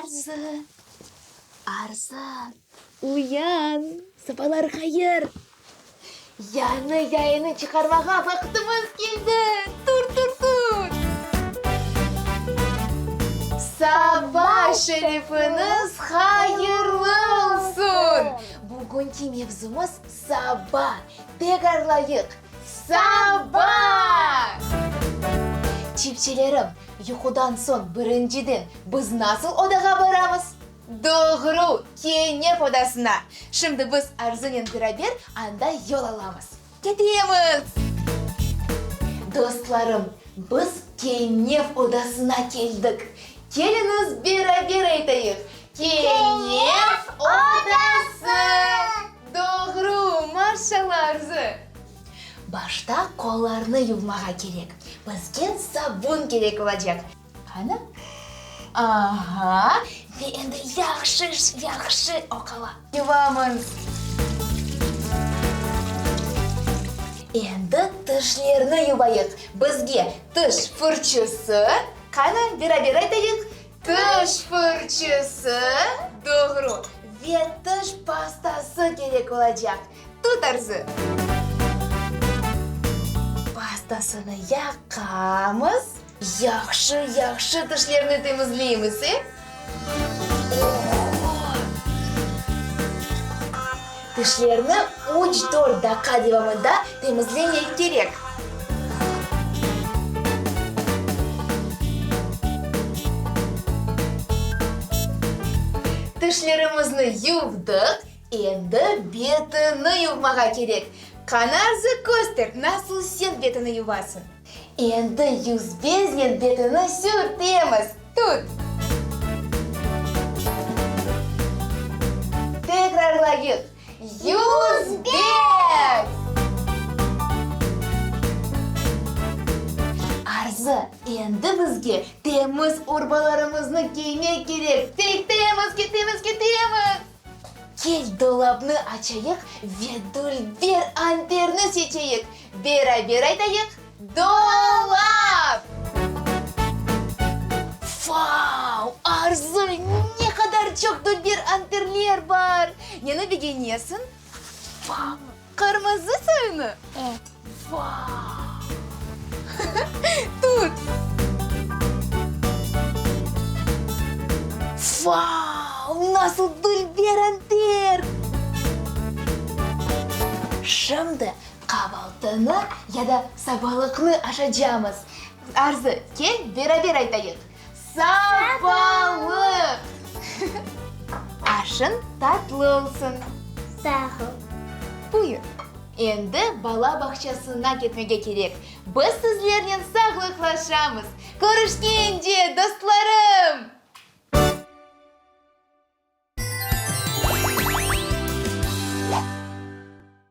Arzı, Arzı, uyan, sabalar hayır! Yañı yayını çıqarmağa vaqtımız keldi! Tur, tur, tur! Saba şerifiñiz hayırlı olsun! Bugünki mevzumız saba. Tekrarlayıq, saba! Çiftçilerim, yuqudan soñ birinciden biz nasıl odağa baramız? Doğru, kenef odasına. Şimdi biz Arzunen beraber anda yol alamız. Ketemiz! Dostlarım, biz kenef odasına keldik. Keliñiz, beraber aytayıq, Kenef odası! Doğru, maşallah, Arzı! Başta qollarnı yuvmağa kerek. Bizge sabun kerek olacaq. Qani? Aha, ve endi yahşı, yahşı oqala. Yuvamız. Endi tişlerni yuvayıq. Bizge tiş fırçısı, qani, beraber aytayıq, tiş fırçısı, doğru, ve tiş pastası kerek olacaq. Tut, Arzı. Pastasını yaqamız. Yahşı, yahşı tişlerni temizleymiz, e? Oho! Tişlerni üç-dört daqqa devamında temizlemek kerek. Tişlerimizni yuvdıq, endi betini yuvmağa kerek. Qani, Arzı, köster, nasıl sen betini yuvasıñ? Endi yüzbeznen betini sürtemiz. Tut! Tekrarlayıq, yüzbez! Arzı, endi bizge temiz urbalarımıznı kiymek kerek. Ketemiz, ketemiz, ketemiz! Kel, dolapnı açayıq ve dülber anterni seçeyik. Beraber aytayıq, Dolap! Vau, Arzı, ne qadar çoq dülber anterler bar! Neni begenesiñ? Vau, qırmızı soyunı? Evet. Vau! Tut! Vau, nasıl dülber anter! Şimdi qavaltını ya da sabalıqnı aşacamız. Arzı, kel, beraber aytayıq, Sabalıq! Aşıñ tatlı olsun! Sağ ol! Buyur! Endi bala bağçasına ketmege kerek. Biz sizlernen sağlıqlaşamız. Körüşkence, dostlarım!